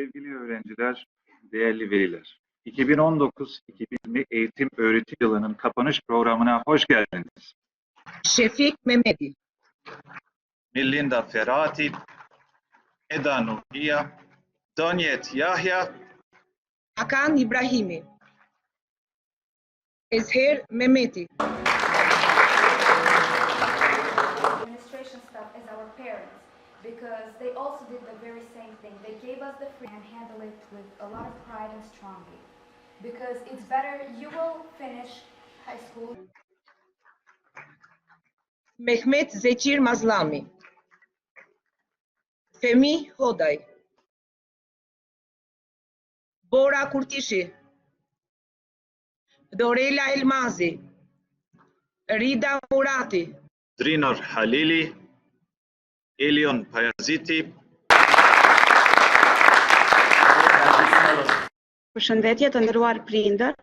Sevgili öğrenciler, değerli veliler. 2019-2020 eğitim öğretim yılının kapanış programına hoş geldiniz. Şefik Mehmeti. Melinda Ferati, Eda Nuria, Doniet Yahya, Hakan İbrahimi. Ezher Mehmeti. Administration staff as our parents because they also did the very same thing. They gave us the free and handle it with a lot of pride and strongly because it's better you will finish high school Mehmet Zeqir Mazlami. Femi Hodaj. Bora Kurtishi. Dorela Elmazi. Rida Murati. Drinor Halili, Elion Pajaziti, Përshëndetje të nderuar prindër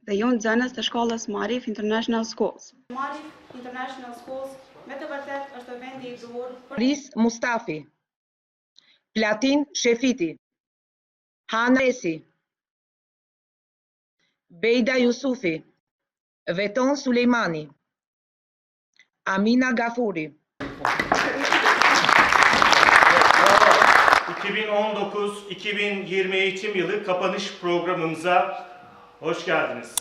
dhe ju nxënës të shkollës Maarif International Schools. Maarif International Schools me të vërtet është vendi i duhur për Ris Mustafi. Platin Shefiti. Hana Esi. Bejda Yusufi. Veton Sulejmani. Amina Gafuri. 2019-2020 eğitim yılı kapanış programımıza hoş geldiniz.